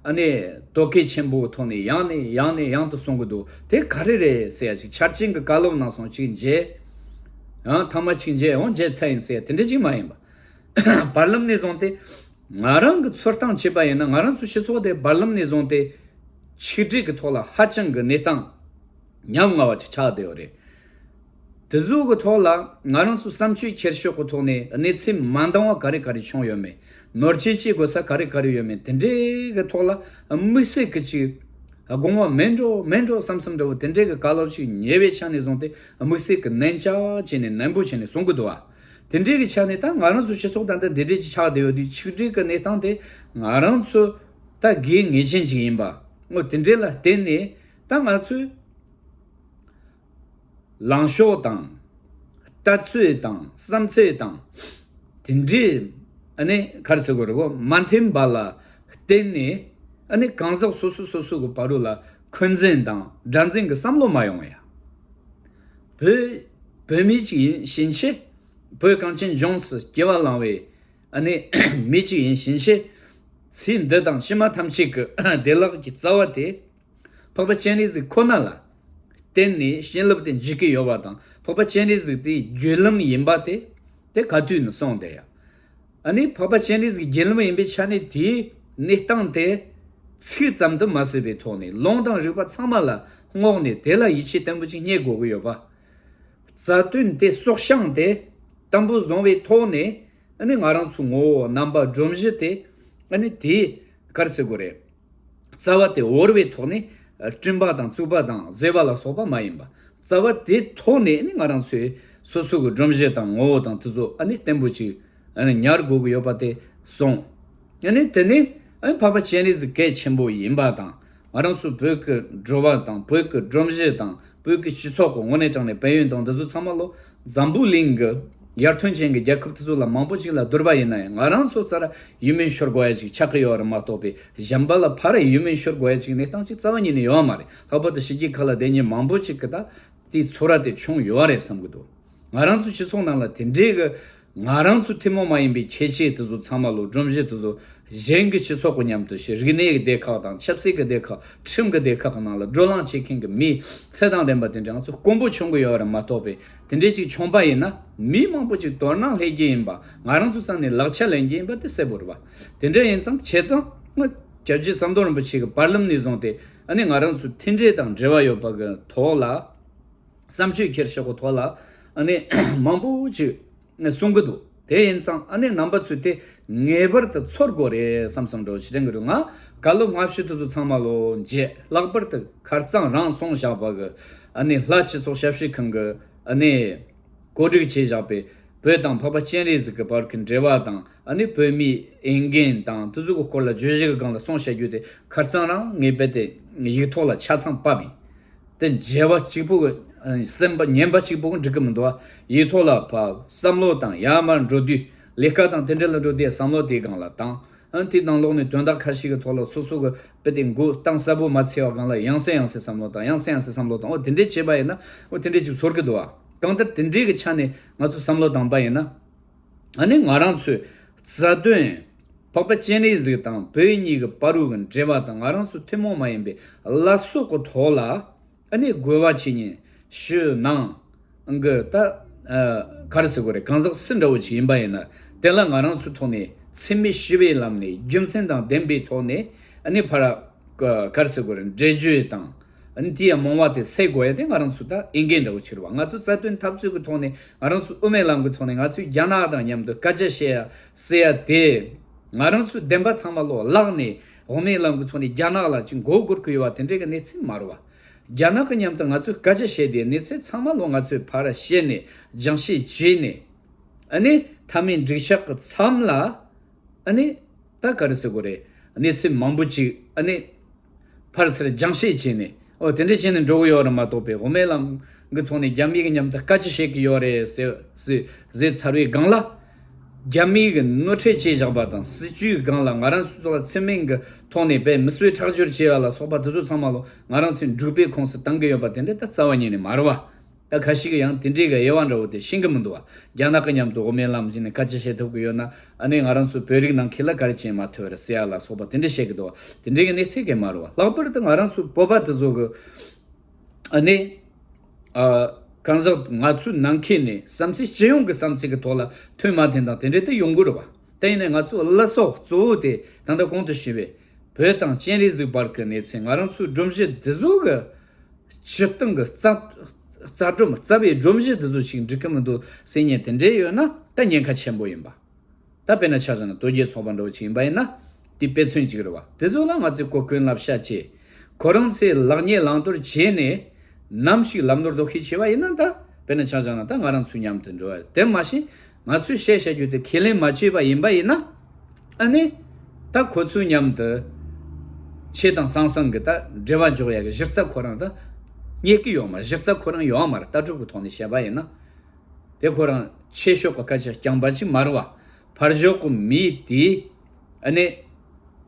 ཨ་ནི་དོ་གལ་ཆེན་པོ་གི་ཐོག་ནས་ཡང་ནས་ཡང་ནས་ཡང་དུ་གསུང་གི་འདུག་དེ་ག་རེ་རེད་ཟེར་ཡ་ཅིག་ཆ་རྐྱེན་གི་བཀའ་སློབ་ནང་སོང་ཅིག་མཇལ། ཡང་ཐ་མ་ཅིག་མཇལ་འོང་མཇལ་ཚར་ཡིན་ཟེར་ཡ་དེ་འདྲ་ཅིག་མ་ཡིན་པ། བར་ལམ་ནས་བཟུང་སྟེ་ ང་རང་གི་ཚོད་བཏང་བྱས་པ་ཡིན་ན། ང་རང་ཚོ་སྤྱི་ཚོགས་དེ་བར་ལམ་ནས་བཟུང་སྟེ་ཆིག་སྒྲིལ་གྱི་ཐོག་ལ་ཧ་ཅང་གི་གནས་སྟངས་ཉམ་ང་བ་ཅིག་ཆགས་བསྡད་ཡོད་རེད། དེ་ཚོ་གི་ཐོག་ལ་ང་རང་ཚོ་བསམ་སྤྱོད་འཁྱེར་ཕྱོགས་ཀྱི་ཐོག་ནས་གནས་ཚུལ་མ་འདང་བ་ག་རེ་ག་རེ་བྱུང་ཡོད་མེད། ནོར་འཁྲུལ་བྱེད་དགོས་ས་ག་རེ་ག་རེ་ཡོད་མེད། དེ་འདྲའི་གི་ཐོག་ལ་དམིགས་བསལ་གྱི་ཅིག་དགོངས་པ་མེད་འགྲོ་མེད་འགྲོ་བསམ་བསམ་འདྲ་བོ་དེ་འདྲའི་གི་བཀའ་སློབ་ཅིག་ཉེ་བའི་ཆ་ནས་བཟུང་སྟེ་དམིགས་བསལ་གྱི་ནན་ཅག་བྱས་ནས་ནན་པོ་བྱས་ནས་གསུང་གི་འདུག་བ། དེ་འདྲའི་གི་ཆ་ནས་ད་ང་རང་ཚོ་སྤྱི་ཚོགས་ད་ལྟ་འདི་འདྲའི་ཅིག་ཆགས་བསྡད་ཡོད་དུས། ཆིག་སྒྲིལ་གྱི་གནས་སྟངས་དེ་ང་རང་ཚོ་ད་དགོས་ངེས་ཅན་ཅིག་ཡིན་པ། འོ་དེ་འདྲའི་ལ་བརྟེན་ནས་ད་ང་ཚོས་ལངས་ཕྱོགས་དང་ལྟ་ཚུལ་དང་བསམ་ཚུལ་དང་དེ་འདྲའི་ཨ་ནི་ག་རེ་ཟེར་དགོས་རེད་གོ། མ་མཐུན་པ་ལ་བརྟེན་ནས་ཨ་ནི་གང་ཟག་སོ་སོ་སོ་སོ་གི་བར་དུ་ལ་འཁོན་འཛིན་དང་དགྲར་འཛིན་གྱི་བསམ་བློ་མ་ཡོང་ཡ། བོད་བོད་མི་གཅིག་ཡིན་ཕྱིན་ཆད། བོད་གངས་ཅན་ལྗོངས་སུ་སྐྱེ་བ་བླངས་པའི་ཨ་ནི་མི་གཅིག་ཡིན་ཕྱིན་ཆད། ཚེ་འདི་དང་ཕྱི་མ་ཐམས་ཅད་ཀྱི་བདེ་བླག་གི་རྩ་བ་དེ་འཕགས་པ་སྤྱན་རས་གཟིགས་ཁོ་ན་ལ་བརྟེན་ནས་བྱིན་རླབས་དེ་འཇུག་གི་ཡོད་པ་དང་། འཕགས་པ་སྤྱན་རས་གཟིགས་དེའི་བརྒྱུད་ལམ་ཡིན་པ་དེ་དེ་ག་དུས་ནས་གསུངས་བསྡད་ཡ། ཨ་ནི་འཕགས་པ་སྤྱན་རས་གཟིགས་བརྒྱུད་ལམ་ཡིན་པའི་ཆ་ནས་དེའི་གནས་སྟངས་དེ་ཚིག་ཙམ་དུ་མ་ཟད་པའི་ཐོག་ནས། ལུང་དང་རིགས་པ་ཚང་མ་ལ་བསྔགས་ནས་དེ་ལ་ཡིད་ཆེས་བརྟན་པོ་ཅིག་རྙེད་དགོས་ཀྱི་ཡོད་པ། རྩ་དོན་དེ་སྲོག་ཤིང་དེ་བརྟན་པོ་བཟུང་བའི་ཐོག་ནས། ཨ་ནི་ང་རང་ཚོའི་ངོ་བོ་རྣམ་པ་སྒྲོམ་གཞི་དེ། ཨ་ནི་དེ་ག་རེ་ཟེར་དགོས་རེད། རྩ་བ་དེ་བོར་བའི་ཐོག་ནས་བསྐྲུན་པ་དང་བཙུགས་པ་དང་བཟོས་པ་ལ་སོགས་པ་མ་ཡིན་པ། རྩ་བ་དེའི་ཐོག་ནས་ནི་ང་རང་ཚོས་སོ་སོ་གི་སྒྲོམ་གཞི་དང་ངོ་བོ་དང་དེ་ཚོ་ཨ་ནི་བརྟན་པོ་ཅིག་ཨ་ནི་ཉར་དགོས་ཀྱི་ཡོད་པ་དེ་གསུངས། ཨ་ནི་དེ་ནི་ཨ་ནི་འཕགས་པ་སྤྱན་རས་གཟིགས་གལ་ཆེན་པོ་ཡིན་པ་དང་། ང་རང་ཚོ་བོད་ཀྱི་འགྲོ་བ་དང་། བོད་ཀྱི་སྒྲོམ་གཞི་དང་། བོད་ཀྱི་སྤྱི་ཚོགས་ཀྱི་དངོས་གནས་དྲང་གནས་དཔལ་ཡོན་དང་འདི་ཚོ་ཚང་མ་ལོ། འཛམ་བུ་གླིང་གི་ཡར་ཐོན་ཅན་གྱི་རྒྱལ་ཁབ་དེ་ཚོ་ལ་མང་པོ་ཅིག་ལ་བསྡུར་བ་ཡིན་ན་ཡང་། ང་རང་ཚོ་ས་ར་ཡིད་སྨོན་ཤོར་དགོས་ཡ་ཅིག་ཆགས་ཀྱི་ཡོད་རེད་མ་གཏོགས་པའི། གཞན་པ་ལ་ཕར་ཡིད་སྨོན་ཤོར་དགོས་ཡ་ཅིག་གནས་སྟངས་ཅིག་རྩ་བ་ཉིད་ནས་ཡོད་མ་རེད། ལྷག་པར་དུ་ཕྱི་རྒྱལ་ཁག་ལ་བསྡད་མཁན་མང་པོ་ཅིག་གི་ད་དེའི་ཚོར་བ་དེ་བྱུང་ཡོད་རེད་བསམ་གྱི་འདུག། ང་རང་ཚོ་སྤྱི་ཚོགས་ནང་ལ་དེ་འདྲའི་གི་ང་རང་ཚོ་ཐུན་མོང་མ་ཡིན་པའི་ཁྱད་ཆོས་དེ་ཚོ་ཚང་མ་ལོ། སྒྲོམ་གཞི་དེ་ཚོ་གཞན་གྱི་སྤྱི་ཚོགས་ཀྱི་མཉམ་དུ་ཞིག་རིག་གནས་ཀྱི་སྡེ་ཁག་དང་། ཆབ་སྲིད་ཀྱི་སྡེ་ཁག་ཁྲིམས་ཀྱི་སྡེ་ཁག་གི་ནང་ལ་བགྲོ་གླེང་བྱེད་མཁན་གྱི་མི་ཚད་དང་ལྡན་པ་དེ་འདྲ་ང་ཚོ་དཀོན་པོ་བྱུང་གི་ཡོད་རེད་མ་གཏོགས་པའི། དེ་འདྲའི་ཞིག་བྱུང་པ་ཡིན་ན་མི་མང་པོ་ཅིག་དོ་སྣང་སླེབས་ཀྱི་ཡིན་པ། ང་རང་ཚོ་ས་ནས་ལག་ཆ་ལེན་གྱི་ཡིན་པ་དེ་གསལ་པོ་རེད་པ། དེ་འདྲ་ཡིན་ཙང་བྱས་ཙང་། སྐྱབས་རྗེ་ཟམ་གདོང་རིན་པོ་ཆེ་གི་བར་ལམ་ནས་བཟུང་སྟེ་ཨ་ནི་ང་རང་ཚོ་མཐུན་སྒྲིལ་དང་འབྲེལ་བ་ཡོད་པ་གི་ཐོག་ལ། བསམ་སྤྱོད་འཁྱེར་ཕྱོགས་ཀྱི་ཐོག་ལ་ཨ་ནི་མང་པོ་ཅིག་གསུང་གི་འདུག། དེ་ཡིན་ཙང་ཨ་ནི་རྣམ་པ་ཚོས་དེ་ངེས་པར་དུ་ཚོར་དགོས་རེད་བསམ་བསམ་འདྲ་བོ་ཞིག་དྲན་གྱི་འདུག། ང་བཀའ་སློབ་སྔ་ཕྱི་དེ་ཚོ་ཚང་མ་ལོ་མཇལ། ལྷག་པར་དུ་ཁ་རྩང་རང་གསུངས་བཞག་པ་གི་ཨ་ནི་ལྷ་སྤྱི་ཚོགས་ཞབས་ཞུ་ཁང་གི་ཨ་ནི་གོ་སྒྲིག་བྱས་བཞག་པའི་བོད་དང་འཕགས་པ་སྤྱན་རས་གཟིགས་ཀྱི་བར་གྱི་འབྲེལ་བ་དང་། ཨ་ནི་བོད་མིའི་འོས་འགན་དང་དེ་ཚོ་གི་སྐོར་ལ་བརྗོད་གཞི་གི་སྒང་ལ་གསུངས་བཞག་རྒྱུ་དེ་ཁ་རྩང་རང་ངས་རྦད་དེ་ཡིག་ཐོག་ལ་ཆ་ཚང་ཕབ་ཡིན། དེ་མཇལ་བ་གཅིག་པོ་གི་ཨ་སེམས་པ་ཉན་པ་གཅིག་པོ་གི་འགྲིག་གི་མི་འདུག་ཨ། ཡིག་ཐོག་ལ་ཕབ། བསམ་བློ་བཏང་། ཡར་མར་འགྲོ་དུས། ལས་ཀ་དང་དེ་འདྲ་ལ་འགྲོ་དུས་བསམ་བློ་དེའི་སྒང་ལ་བཏང་། ཨ་དེའི་ནང་ལོགས་ནས་དོན་དག་ཁ་ཤས་ཀྱི་ཐོག་ལ་སོ་སོ་གི་དཔེ་དེ་མགོ་གཏིང་ཟབ་པོ་མ་འཚོས་པའི་སྒང་ལ་ཡང་སེ་ཡང་སེ་བསམ་བློ་བཏང་། ཡང་སེ་ཡང་སེ་བསམ་བློ་བཏང་། འོ་དེ་འདྲས་བྱས་པ་ཡིན་ན་འོ་དེ་འདྲས་ཅིག་ཚོར་གི་འདུག་ཨ། གང་ལྟར་དེ་འདྲས་ཀྱི་ཆ་ནས་ང་ཚོ་བསམ་བློ་བཏང་པ་ཡིན་ན། ཨ་ནི་ང་རང་ཚོའི་རྩ་དོན། འཕགས་པ་སྤྱན་རས་གཟིགས་དང་བོད་གཉིས་ཀྱི་བར་དུ་གི་འབྲེལ་བ་དང་། ང་རང་ཚོ་ཐུན་མོང་མ་ཡིན་པའི་བླ་སྲོག་གི་ཐོག་ལ་ཨ་ནི་རྒོལ་བ་བྱེད་མཁན་ཕྱི་ནང་གི་ད་ཨ་ག་རེ་ཟེར་དགོས་རེད། གང་ཟག་སུ་འདྲ་བོ་ཞིག་ཡིན་པ་ཡིན་ན། དེ་ལ་ང་རང་ཚོའི་ཐོག་ནས་འཚེ་མེད་ཞི་བའི་ལམ་ནས་རྒྱུ་མཚན་དང་ལྡན་པའི་ཐོག་ནས་ཨ་ནི་ཕར་ག་རེ་ཟེར་དགོས་རེད། འགྲེལ་བརྗོད་དང་། ཨ་ནི་དེ་ཡང་མང་བ་དེ་སེལ་དགོས་ཡ་དེ་ང་རང་ཚོ་ད་འོས་འགན་འདྲ་བོ་ཆགས་རེད་པ། ང་ཚོ་རྩ་དོན་འཐབ་རྩོད་ཀྱི་ཐོག་ནས། ང་རང་ཚོ་དབུ་མའི་ལམ་གྱི་ཐོག་ནས་ང་ཚོས་རྒྱ་ནག་དང་མཉམ་དུ་སྐད་ཆ་བཤད་ཡ་ཟེར་ཡ་དེ། ང་རང་ཚོའི་བདེན་པ་ཚང་མ་ལོ་བརླག་ནས་དབུ་མའི་ལམ་གྱི་ཐོག་ནས་རྒྱ་ནག་ལ་ཅིག་མགོ་སྒུར་གི་ཡོད་པ་དེ་འདྲའི་གི་གནས་ཚུལ་མ་རེད་པ། རྒྱ་ནག་གི་མཉམ་དུ་ང་ཚོས་སྐད་ཆ་བཤད་དེ་གནས་ཚུལ་ཚང་མ་ལོ་ང་ཚོས་ཕར་བཤད་ནས་སྦྱང་བཤད་བྱས་ནས། ཨ་ནི་མཐའ་མའི་འགྲིག་ཆགས་ཀྱི་མཚམས་ལ། ཨ་ནི་ད་ག་རེ་ཟེར་དགོས་རེད། གནས་ཚུལ་མང་པོ་ཅིག་ཨ་ནི་ཕར་ཚུར་སྦྱང་བཤད་བྱས་ནས། འོ་དེ་འདྲ་བྱས་ནས་འགྲོ་གི་ཡོད་རེད་མ་གཏོགས་པའི། དབུ་མའི་ལམ་གྱི་ཐོག་ནས་རྒྱ་མི་གི་མཉམ་དུ་སྐད་ཆ་བཤད་ཀྱི་ཡོད་རེད་ཟེར་ཟེར་ཟེར་ཚར་བའི་སྒང་ལ། རྒྱ་མི་གི་ནོར་འཁྲུལ་བྱས་བཞག་པ་དང་། སྲིད་ཇུས་སྒང་ལ་ང་རང་ཚོ་ལ་ཚུལ་མིན་གྱི་ཐོག་ནས་དཔེ་མི་གསོད་ཁྲག་སྦྱོར་བྱས་པ་ལ་སོགས་པ་དེ་ཚོ་ཚང་མ་ལོ་ང་རང་ཚོས་འབྲུག་པའི་ཁོངས་སུ་བཏང་གི་ཡོད་པ་དེ་འདྲ་ད་རྩ་བ་ཉིད་ནས་མ་རེད་པ། ད་ཁ་ཤས་ཀྱིས་ཡང་དེ་འདྲའི་གི་དབྱེ་བ་འདྲ་བོ་དེ་ཤེས་ཀྱི་མི་འདུག་པ། རྒྱ་ནག་གི་མཉམ་དུ་དབུ་མའི་ལམ་བྱས་ནས་སྐད་ཆ་བཤད་ཐུབ་ཀྱི་ཡོད་ན། ཨ་ནི་ང་རང་ཚོ་བོད་རིགས་ནང་ཁུལ་ལ་ག་རེ་བྱས་མ་ཐུབ་རེད་ཟེར་ཡ་ལ་སོགས་པ་དེ་འདྲ་བཤད་ཀྱི་འདུག་པ། དེ་འདྲའི་གི་གནས་ཚུལ་གང་ཡང་མ་རེད་པ། ལྷག་པར་དུ་ང་རང་ཚོ་བོད་པ་དེ་ཚོ་གི་ཨ་ནི་ཨ་གང་ཟག་ང་ཚོའི་ནང་ཁུལ་ནས་བསམ་ཚུལ། སྤྱི་ཡོངས་ཀྱི་བསམ་ཚུལ་གྱི་ཐོག་ལ་མཐུན་མ་མཐུན་དང་དེ་འདྲ་དེ་ཡོང་གི་རེད་པ། དེ་ཡིན་ན་ང་ཚོ་བླ་སྲོག་གཙོ་བོ་དེ་ད་ལྟ་གོང་དུ་ཞུས་པའི་བོད་དང་སྤྱན་རས་གཟིགས་བར་གྱི་གནས་ཚུལ། ང་རང་ཚོའི་སྒྲོམ་གཞི་འདི་ཚོ་གི་སྤྱིར་བཏང་གི་རྩ་རྩ་སྒྲོམ་རྩ་བའི་སྒྲོམ་གཞི་འདི་ཚོ་ཞིག་འགྲིག་གི་མི་འདུག་ཟེར་མཁན་དེ་འདྲས་ཡོད་ན་ད་ཉེན་ཁ་ཆེན་པོ་ཡིན་པ། ད་དཔེར་ན་ཆ་བཞག་ན་དོལ་རྒྱལ་ཚོགས་པ་འདྲ་བོ་ཅིག་ཡིན་པ་ཡིན་ན། དེ་དཔེ་མཚོན་གཅིག་རེད་བ། དེ་ཚོ་ལ་ང་ཚོས་གོ་སྐོན་བསླབ་བྱ་བྱེད། ཁོ་རང་ཚོས་ལག་ཉེས་བླང་དོར་བྱས་ནས་ནམ་ཞིག་ལམ་ནོར་ལྡོག་ཤས་ཆེ་བ་ཡིན་ན། ད་དཔེར་ན་ཆ་བཞག་ན་ད་ང་རང་ཚོའི་མཉམ་དུ་འགྲོ་བ་དེ་མ་གཞི་ང་ཚོས་བཤད་བཤད་རྒྱུ་དེ་ཁས་ལེན་མ་བྱས་པ་ཡིན་པ་ཡིན་ན། ཨ་ནི་ད་ཁོ་ཚོའི་མཉམ་དུ་ཆེ་དང་སང་སང་གི་ད་འབྲེལ་བ་འཇོག་ཡ་གི་གཞི་རྩ་ཁོ་རང་ད་རྙེད་ཀྱི་ཡོད་མ། གཞི་རྩ་ཁོ་རང་ཡོད་མ་རེད། ལྟ་གྲུབ་ཀྱི་ཐོག་ནས་བཤད་པ་ཡིན་ན། དེ་ཁོ་རང་ཆེ་ཕྱོགས་ཀྱི་སྐད་ཆ་རྐྱང་པ་ཅིག་མ་རེད་བ། ཕར་ཕྱོགས་ཀྱི་མི་དེ་ཨ་ནི་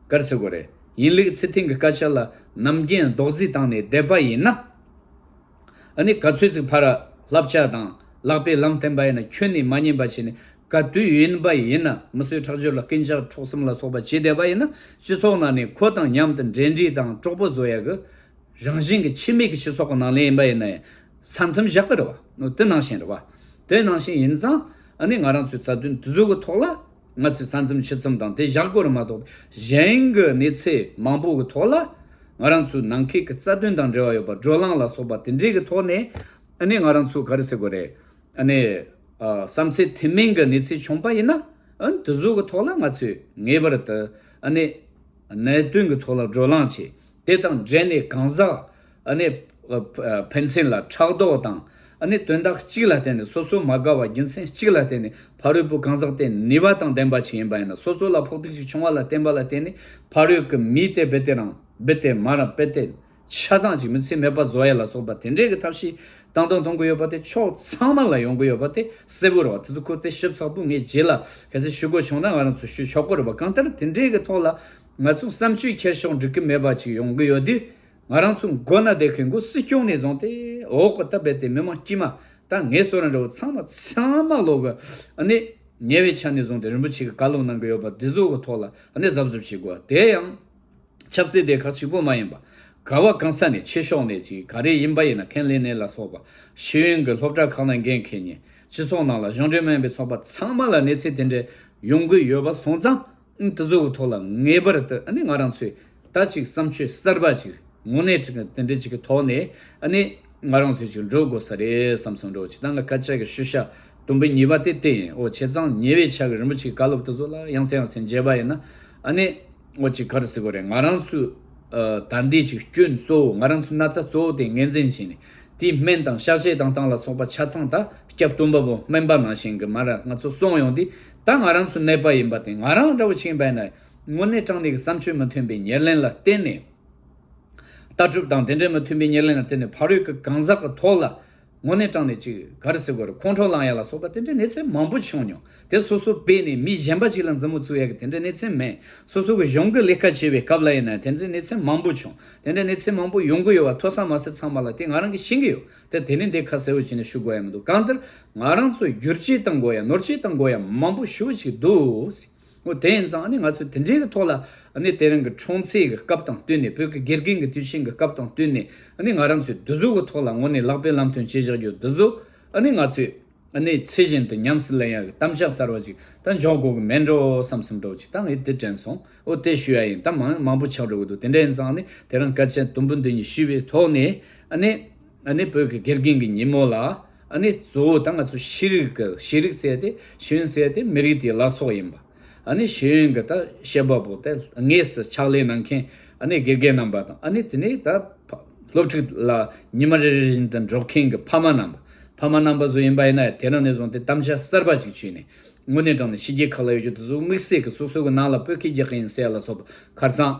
ག་རེ་ཟེར་དགོས་རེད། ཡིན་ལུགས་ཚུལ་མཐུན་གྱི་སྐད་ཆ་ལ་ནམ་རྒྱུན་རྡོག་རྫིས་བཏང་ནས་བསྡད་པ་ཡིན་ན། ཨ་ནི་ག་ཚོད་ཅིག་ཕར་བསླབ་བྱ་དང་ལག་པས་ལམ་སྟོན་པ་ཡིན་ན་ཁྱོན་ནས་མ་ཉན་པ་བྱས་ནས་ག་དུས་ཡིན་པ་ཡིན་ན་མི་གསོད་ཁྲག་སྦྱོར་ལ་རྐུན་ཇག་འཕྲོག་གསུམ་ལ་སོགས་པ་བྱས་བསྡད་པ་ཡིན་ན། སྤྱི་ཚོགས་ནང་ནས་ཁོ་དང་མཉམ་དུ་འབྲེལ་འདྲིས་དང་གྲོགས་པོ་བཟོ་ཡ་གི་རང་བཞིན་གྱི་ཕྱི་མིག་གི་སྤྱི་ཚོགས་ཀྱི་ནང་ལ་ཡིན་པ་ཡིན་ན་ཡང་ས་མཚམས་བཞག་གི་རེད་བ། དེ་ནང་བཞིན་རེད་བ། དེ་ནང་བཞིན་ཡིན་ཙང་ཨ་ནི་ང་རང་ཚོའི་རྩ་དོན་དེ་ཚོ་གི་ཐོག་ལ་ང་ཚོས་ས་མཚམས་ཕྱི་མཚམས་དང་དེ་བཞག་དགོས་རེད་མ་གཏོགས། གཞན་གྱི་གནས་ཚུལ་མང་པོ་གི་ཐོག་ལ་ང་རང་ཚོའི་ནང་ཁུལ་གྱི་རྩ་དོན་དང་འབྲེལ་བ་ཡོད་པ། བགྲོ་གླེང་ལ་སོགས་པ་དེ་འདྲའི་གི་ཐོག་ནས་ཨ་ནི་ང་རང་ཚོ་ག་རེ་ཟེར་དགོས་རེད། ཨ་ནི་ཨ་བསམ་ཚུལ་མཐུན་མིན་གྱི་གནས་ཚུལ་བྱུང་པ་ཡིན་ན། ཨ་ནི་དེ་ཚོ་གི་ཐོག་ལ་ང་ཚོས་ངེས་པར་དུ་ཨ་ནི་གནད་དོན་གྱི་ཐོག་ལ་བགྲོ་གླེང་བྱས། དེ་དང་འབྲེལ་ནས་གང་ཟག་ཨ་ནི་ཨ་ཕན་ཚུན་ལ་ཕྲག་དོག་དང་ཨ་ནི་དོན་དག་གཅིག་ལ་བརྟེན་ནས། སོ་སོ་མ་དགའ་བ་རྒྱུ་མཚན་གཅིག་ལ་བརྟེན་ནས། ཕ་རོལ་པོ་གང་ཟག་དེ་ནུས་པ་དང་ལྡན་པ་ཞིག་ཡིན་པ་ཡིན་ན། སོ་སོ་ལ་ཕོག་ཐུག་ཅིག་བྱུང་བ་ལ་བརྟེན་པ་ལ་བརྟེན་ནས་ཕ་རོལ་གྱི་མི་དེ་རྦད་དེ་རང་རྦད་དེ་མ་ར་རྦད་དེ་ཆ་ཚང་ཅིག་མི་ཚེ་མེད་པ་བཟོ་ཡ་ལ་སོགས་པ་དེ་འདྲའི་གི་ཐབས་ཤེས་བཏང་དང་གཏོང་གི་ཡོད་པ་དེ་ཕྱོགས་ཚང་མ་ལ་ཡོང་གི་ཡོད་པ་དེ་གསལ་པོ་རེད་བ། དེ་ཚོ་ཁོ་དེ་ཞིབ་ཚགས་པོ་ངས་རྗེས་ལ་གལ་སྲིད་ཞུ་དགོས་བྱུང་ན་ང་རང་ཚོ་ཞུ་ཆོག་གི་རེད་བ། གང་ལྟར་དེ་འདྲའི་གི་ཐོག་ལ་ང་ཚོ་བསམ་སྤྱོད་འཁྱེར་ཕྱོགས་འགྲིག་གི་མེད་པ་ཅིག་ཡོང་གི་ཡོད་དུས། ང་རང་ཚོ་མགོ་ན་བསྡད་མཁན་གོ་སྲིད་སྐྱོང་ནས་བཟུང་སྟེ་འོག་གི་སྟབས་བདེ་མི་མང་དཀྱུས་མ་ད་ངའི་སོ་ར་འདྲ་བོ་ཚང་མ་ཚང་མ་ལོག་གི་ཨ་ནི་ཉེ་བའི་ཆ་ནས་བཟུང་སྟེ་རིན་པོ་ཆེ་གི་བཀའ་སློབ་གནང་གི་ཡོད་པ་འདི་ཚོ་གི་ཐོག་ལ་ཨ་ནི་གཟབ་གཟབ་བྱེད་དགོས། དེ་ཡང་ཆབ་སྲིད་དེ་ཁག་གཅིག་པོ་མ་ཡིན་པ། ག་བ་གང་ས་ནས་ཆེ་ཕྱོགས་ནས་ཅིག་ག་རེ་ཡིན་པ་ཡིན་ན་ཁས་ལེན་ནས་ལ་སོགས་པ། ཤེས་ཡོན་གྱི་སློབ་གྲྭ་ཁག་ནང་འགན་འཁྱེར་མཁན། སྤྱི་ཚོགས་ནང་ལ་གཞུང་འབྲེལ་མ་ཡིན་པའི་ཚོགས་པ་ཚང་མ་ལ་གནས་ཚུལ་དེ་འདྲ་ཡོང་གི་ཡོད་པ་སོང་ཙང་། ཨང་། དེ་ཚོ་གི་ཐོག་ལ་ངེས་པར་དུ་ཨ་ནི་ང་རང་ཚོས་ད་ཅིག་བསམ་སྤྱོད་གསར་པ་ཅིག་དངོས་གནས་དྲི་དེ་འདྲ་ཅིག་གི་ཐོག་ནས་ཨ་ནི་ང་རང་ཚོས་ཅིག་འགྲོ་དགོས་ས་རེད་བསམ་སོང་འགྲོ་ཅིག་ད་ང་སྐད་ཆ་གི་ཤུལ་བཞག་དུམ་བུ་གཉིས་པ་དེ་དེ་ཡིན། འོ་བྱས་ཙང་ཉེ་བའི་ཆ་གི་རིན་པོ་ཆེའི་བཀའ་སློབ་དེ་ཚོ་ལ་ཡང་སེ་ཡང་སེ་མཇལ་བ་ཡིན་ན་ཨ་ནི་འོ་ཅིག་ག་རེ་ཟེར་དགོས་རེད། ང་རང་ཚོས་ཨ་ད་འདི་ཅིག་སྐྱོན་གཙོ་བོ། ང་རང་ཚོའི་ན་ཚ་གཙོ་བོ་དེ་ངོས་འཛིན་བྱས་ནས། དེའི་སྨན་དང་གཤག་བཅོས་དང་བཏང་ལ་སོགས་པ་ཆ་ཚང་ད་སྐྱབས་སྟོན་པ་པོ་སྨན་པ་ནང་བཞིན་གྱི་མ་ར་ང་ཚོ་གསུང་ཡོང་དུས། ད་ང་རང་ཚོ་ནད་པ་ཡིན་པ་དེ་ང་རང་འདྲ་བོ་ཅིག་ཡིན་པ་ཡིན་ན། དངོས་གནས་དྲང་གནས་ཀྱི་བསམ་སྤྱོད་མི་མཐུན་པའི་ཉེར་ལེན་ལ་བརྟེན་ནས། ལྟ་གྲུབ་དང་དེ་འདྲའི་མི་མཐུན་པའི་ཉེར་ལེན་ལ་བརྟེན་ནས་ཕ་རོལ་གྱི་གང་ཟག་གི་ཐོག་ལ་དངོས་གནས་དྲང་གནས་ཅིག་ག་རེ་ཟེར་དགོས་རེད། ཁོང་ཁྲོ་ལངས་ཡ་ལ་སོགས་པ་དེ་འདྲའི་གནས་ཚུལ་མང་པོ་བྱུང་མྱོང་། དེ་སོ་སོ་སྦས་ནས་མི་གཞན་པ་ཅིག་ལ་མཛུབ་མོ་བཙུགས་ཡ་གི་དེ་འདྲའི་གནས་ཚུལ་མེད། སོ་སོ་གི་གཞུང་གི་ལས་ཀ་བྱེད་པའི་སྐབས་ལ་ཡིན་ན་དེ་འདྲའི་གནས་ཚུལ་མང་པོ་བྱུང་། དེ་འདྲའི་གནས་ཚུལ་མང་པོ་ཡོང་གི་ཡོད་པ་ཐོས་བསམ་མ་ཟད་ཚང་མ་ལ་དེ་ང་རང་གིས་ཤེས་ཀྱི་ཡོད། དེ་དེ་ནས་འདི་ཁ་གསལ་བོ་བྱས་ནས་ཞུ་དགོས་ཡ་མི་འདུག་གང་ལྟར་ང་རང་ཚོ་བསྒྱུར་བཅོས་གཏང་དགོས་ཡ་ནོར་བཅོས་གཏང་དགོས་ཡ་མང་པོ་ཞེ་པོ་ཅིག་འདུག་འོ་དེ་ཡིན་ཙང་ཨ་ནི་ང་ཚོས་དེ་འདྲའི་གི་ཐོག་ལ་ཨ་ནི་དེ་རིང་གི་འཁྲུངས་ཚེས་ཀྱི་སྐབས་དང་བསྟུན་ནས། བོད་ཀྱི་དགེ་རྒན་གྱི་དུས་ཆེན་གྱི་སྐབས་དང་བསྟུན་ནས་ཨ་ནི་ང་རང་ཚོས་འདི་ཚོ་གི་ཐོག་ལ་དངོས་གནས་ལག་པས་ལམ་སྟོན་བྱེད་བཞག་རྒྱུ་འདི་ཚོ་ཨ་ནི་ང་ཚོས་ཨ་ནི་ཚུལ་བཞིན་དུ་ཉམས་སུ་ལེན་ཡག་གི་དམ་བཅའ་གསར་བ་ཅིག་ད་འཇོག་དགོས་གི་མེད་འགྲོ་བསམ་བསམ་འགྲོ་ཅིག་ད་ངས་དེ་དྲན་སོང་། འོ་དེ་ཞུ་ཡ་ཡིན། ད་མང་མང་པོ་ཆགས་འགྲོ་གི་འདུག་དེ་འདྲ་ཡིན་ཙང་ཨ་ནི་དེ་རིང་སྐད་ཆ་དུམ་བུ་འདི་གཉིས་ཞུས་པའི་ཐོག་ནས་ཨ་ནི། ཨ་ནི་བོད་ཀྱི་དགེ་རྒན་གྱི་ཉིན་མོ་ལ་ཨ་ནི་གཙོ་བོ་ད་ང་ཚོ་ཤེས་རིག་གི་ཤེས་རིག་ཟེར་ཏེ་ཤེས་ཡོན་ཟེར་ཏེ་མི་རིགས་དེའི་བླ་སྲོག་ཡིན་པ། ཨ་ནི་ཤེས་ཡོན་གྱི་ད་བཤད་པ་པོ་དེ་དངོས་སུ་ཕྱག་ལས་གནང་མཁན་ཨ་ནི་དགེ་རྒན་རྣམ་པ་དང་། ཨ་ནི་དེ་ནས་ད་ཕ་སློབ་ཕྲུག་ལ་ཉི་མ་རེ་རེ་བཞིན་དུ་འགྲོགས་མཁན་གྱི་ཕ་མ་རྣམ་པ། ཕ་མ་རྣམ་པ་ཚོ་ཡིན་པ་ཡིན་ན་དེ་རིང་ནས་བཟུང་སྟེ་དམ་བཅའ་གསར་པ་ཞིག་བྱས་ནས་དངོས་གནས་དྲང་གནས་ཕྱི་རྒྱལ་ཁག་ལ་ཡོད་རྒྱུ་དེ་ཚོ་དམིགས་བསལ་གྱི་སོ་སོ་གི་ནང་ལ་བོད་སྐད་རྒྱག་གི་ཡིན་ཟེར་ཡ་ལ་སོགས་པ་ཁར་སང་།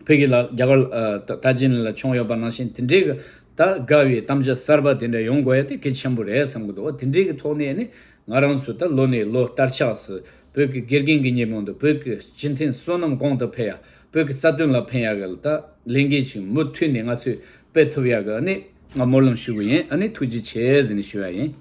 བོད་ཀྱི་ལ་རྒྱ་གར་ཨ་ད་ད་ཅི་ནས་ལ་བྱུང་ཡོད་པ་ནང་བཞིན་དེ་འདྲའི་གི་ད་དགའ་བའི་གཏམ་བརྗོད་གསར་པ་དེ་འདྲ་ཡོང་དགོས་ཡ་དེ་གལ་ཆེན་པོ་རེད་བསམ་གི་འདུག་འོ་དེ་འདྲའི་གི་ཐོག་ནས་ནི་ང་རང་ཚོ་ད་ལོ་ནས་ལོ་བསྟར་ཆགས་སུ་བོད་ཀྱི་དགེ་རྒན་གྱི་ཉིན་མོ་འདི་བོད་ཀྱི་སྤྱི་མཐུན་བསོད་ནམས་གོང་དུ་འཕེལ་ཡ། བོད་ཀྱི་རྩ་དོན་ལ་ཕན་ཡ་གི་ད་ལས་འགན་ཅིག་མུ་མཐུད་ནས་ང་ཚོས་སྤེལ་ཐུབ་ཡ་གི་ཨ་ནི་ང་སྨོན་ལམ་ཞུ་གི་ཡིན། ཨ་ནི་ཐུགས་རྗེ་ཆེ་ཟེར་ནས་ཞུ་ཡ་ཡིན།